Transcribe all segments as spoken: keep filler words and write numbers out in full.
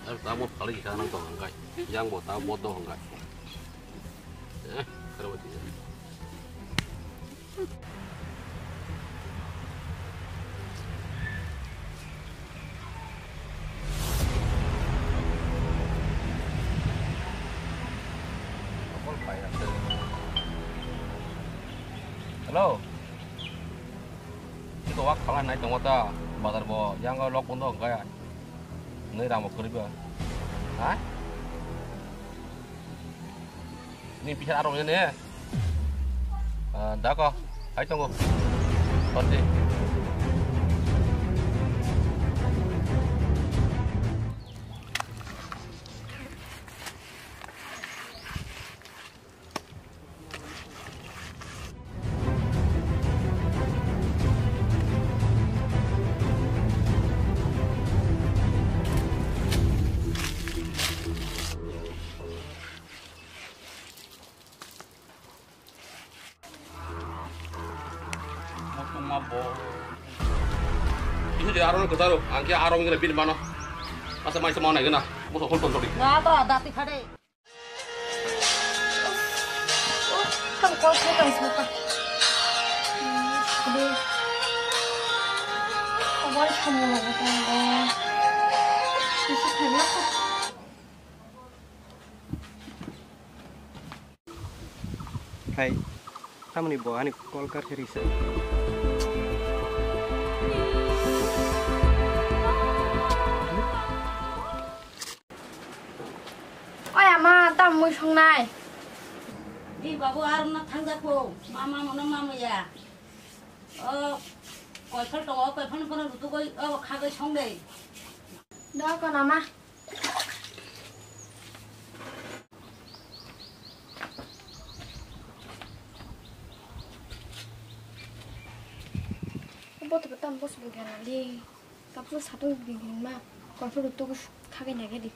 Ar tamo phalai kha nang tong hangkai. Yang bo ta bo do hangkai. Eh, karo ti. Hello. Iko wak khala nai tongo ta. Bazar bo yang o lok bondo hangkai. Nai ramo kwrwi ba. Ha? Ni pisa arong ne. Ah, dako. Hai tongo. Pati. Ini dia arong ke taruh, angke arong ini bin mana? Masa mai semua naik na, musuh pun tonton di. Nggak apa, dati kade. Tam kol khe tong saka. Kade. Awal kamu lagi tong. Bisa kena. Hai, tamoni bo ani call kar khe risa. Oi ama, tam mui songnai. Di babu, ar na thangjak ko, mama mono mama ya. O, koiphal tongo, koiphal ni kono rutu koi, o, khagoi song dei. Da kono ma. Bo to tam bos bugana li. Kapsul satu bigin ma. Koiphal rutu koi khagoi nage di.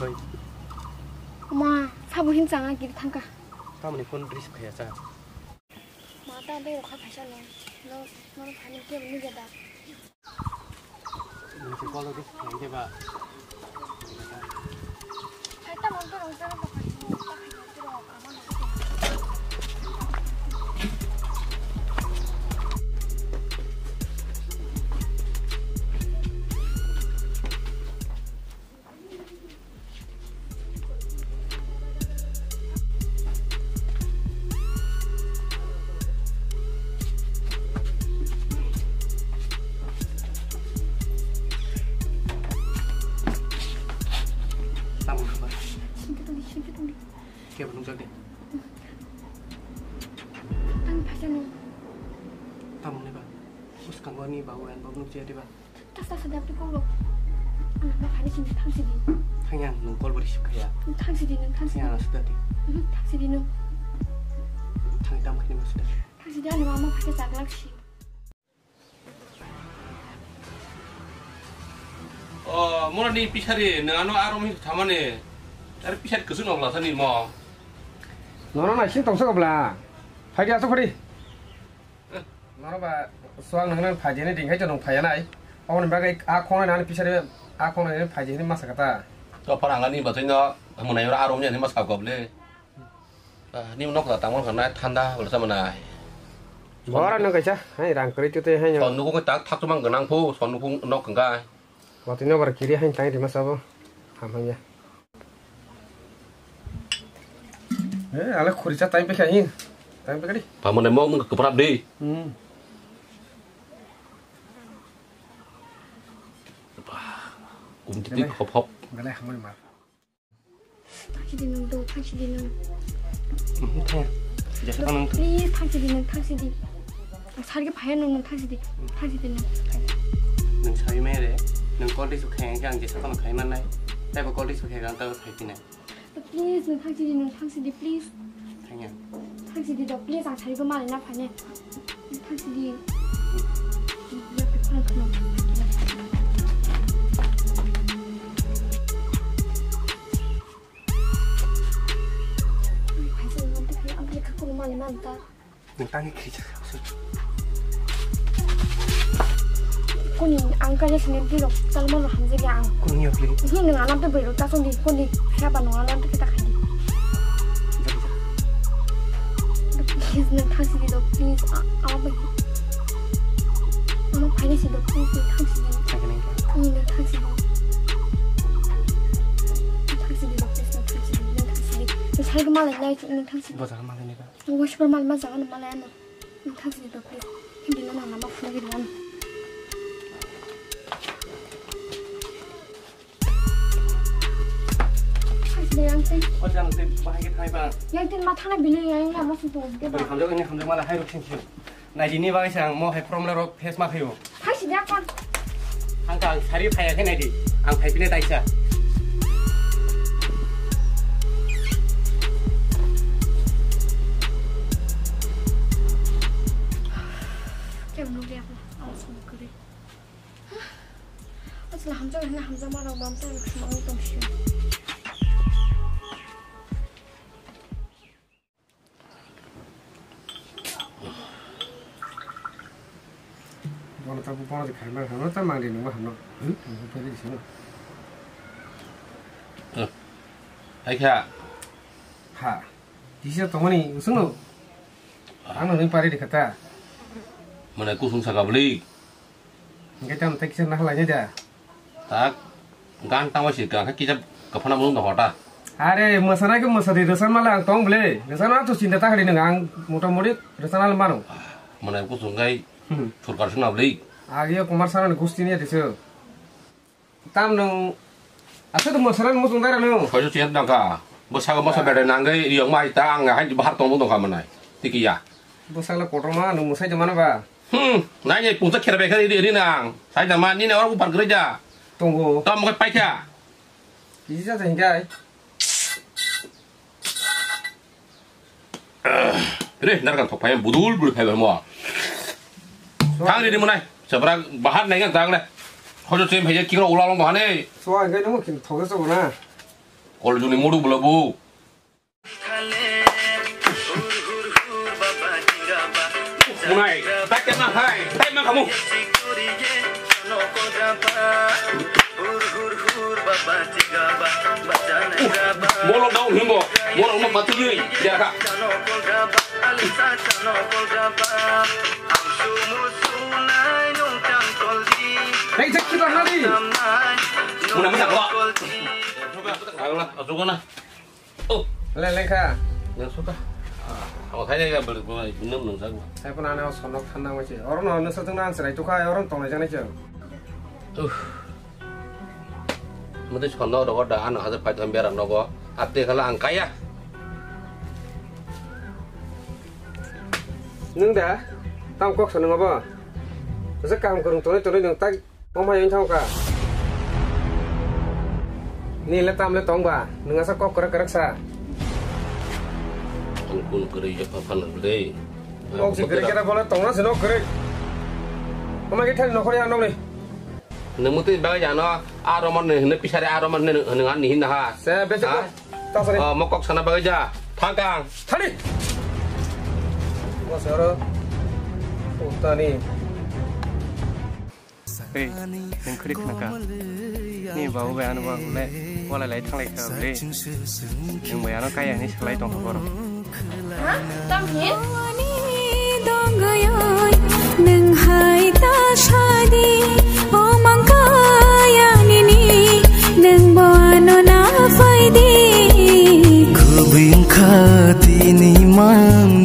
Oi. Ma, sabo hin changa kiri thangka. Tamoni phone receive khaya cha. Ma, ta be okha phaisa no. No, no, no, phani ke ni gada. Nisi call di, nang ke ba. Ai, ta mon to rong ta ba. Tamo khe ba? Singkhe tongdi, singkhe tongdi. Khe bo nungjak de. Ang phaisa no. Tamo ni ba? Bwskango ni ba, wan ba nukjaya de ba? Tasa sa dap tu kolo. Ang ma phani sini thang sidi. Thang yang nung call bori sukha ya. Thang sidi nung thang sidi. Thang yang sudah di. Thang sidi nung. Thang tam khini ma sudah. Thang sidi ani mama phani chaglak si. O, mora ni pisari nung ano aro mi thamani. Ar pisari kusun ogla sani mo. Nono na sing tongsa obla. Phagi aso khori. Noro ba suang nang nang phaijani ding hai to nung phaiya nai. Oboni bagwi a khongnai nani pisari a khongnai nani phaijani masa kata. To phar angani bathai no munai ora arom ni masa kop le. Ah, ni nok da tangmon kana thanda bol sa manai. Bora nang kaisa hai rang kri tu te hai. Son nuku tak thak tumang ganang phu son nuku nok kangkai. Watui no bar kiri hain tang rima sabo. Ham ham ya. Eh, ale khuri cha tang pekha hin. Tang pekha di. Pamane mo mung keprap di. Hmm. Kum titik hop hop. Gale hamoi mar. Thangsi di nung do, thangsi di nung. Mhm, thang. Jasa nung. Please, thangsi di nung, thangsi di. Sari khe phaiya nung, nung thang sidi, thang sidi nung. Nung sari mai re, nung call receive khai ang khe ang jesa phano khai mannai, taibo call receive khai ang taibo khai phinai. Please, nung thang sidi, nung thang sidi, please. Thangya. Thang sidi do, please, ang sari khe malai na phainai. Nung thang sidi. Ang phaisa nung thang sidi, ang lekha kono malai man ta. Nung tangwi khrijak. Kuni ang kaya sini di rok, tal mo ham jagi ang. Kuni yok li. Hi nung anam te bero ta song di, kuni siapa nung anam te kita kadi. Please, nung thang sidi do, please. A-, ama bai. Ama phai sidi do, please, nung thang sidi. Thang sidi. Ni nung thang sidi. Nung thang sidi do, please, nung thang sidi, nung thang sidi. Nung sai ko malai nai, nung thang sidi. Bo jaga malai nai ba. Wasiper mal ma jaga no malai ano. Nung thang sidi do, please. Hindi na nang nama phone gidi ano. Thang sidi yang sing. O jang sing bahai ke thai ba. Yang tin ma thana bini yang yang ma sung tu de ba. Hamjak ini hamjak malai hai rok sing sing. Naidi ni bagwi se ang mo hai problem rok face ma khaio. Thang sidi akon. Ang ka ang sari phaiya khe naidi. Ang phai pine taisa. Kem nugri akon. Ang sung kri. Asla hamjak hina hamjak ma rok bam ta rok sumang tong sio. Bono tabuk bono de khaima hamno ta mangdi nungma hamno. Hmm? Ang pari di sino. Eh. Hai kha. Ha. Disa tongmani usungno. Ang nang pari di kata. Mana kusung saka beli. Hingke tam tak kisa nahalai da. Tak, gan tangwa si gan kisa kaphana mulung da hota. Are, masana ke masadi, resan mala ang tong ble. Resan mala to chinta ta hari nang ang mota mori resan mala mano. Mana kusung kai Hmm. Surkar suna ble. Agi yo kumar sana ni gusti ni atisu. Tam nang asa to masana ni musung dara nang. Koi to chinta nang ka. Bo saga masa beda nang kai riyong mai ta ang hai bahar tong mulung ka manai. Tiki ya. Bo sagla kotorma nang musai de mano ba. Hmm, nai nai pungsa khera bai khari ri nang. Sai da ma ni na oro bupar gre ja. Tongo. Tam mo paikha. Kisa sa hingkai. Re, narkan thok phai budul budul phai mo. Thang ri ri mo nai. Sabra bahar nai ngan tang le. Hojo chem phai kiro ula long bahane. So hingkai nang kin thok so na. Kol juni mudu bula bu. Munai, tak kena hai, tak makan kamu. Bolo daun himbo, bolo mau mati ni, dia kak. Hei, cek kita hari. Munai, munai, kok. Ayolah, masuk sana. Oh. Le, lengkha. Nang suka. Abo khai ga bel ko nang nang jago. Sai pun ane o sonok thanna wai se. Oro no nang sa jang nang serai tukha, oro tong nai jang nai se. Uh. Mate sonok rogo da ano hajar pai tam biaram rogo. Ate khala ang kaya. Nang da. Tam kok sonong abo. Sa kam kurung tonai tonai nang tak. Omo hai wngthang kha. Nile tamle tong ba, nwng asa kok kwrak kwrak sa. Ang kun kwrwi ya pha phan le. Kok si kwrwi khe ta bole tong na sino kwrwi. Omo khe thani nokhor ya nokni. Nwng mutwi bagwi jano, a romon ni hwnwi pisari a romon ni hwnwi ani hinna ha. Se besi Ha? kok. Ta sari. Oh, mo kok sana bagwi ja. Thang kang. Thani. Mo sero. Utani. Hei, nwng khwrwi khna kha? Ni babu bai ano ba le walai lai thanglai kha le. Nwng bai ano kaya hinwi salai tong kha borok. Ha? Tamo hinwi? Nwng hai ta sadi, o mang kaya nini, nwng bo ano na phaidi. Kubui wngkha tini mang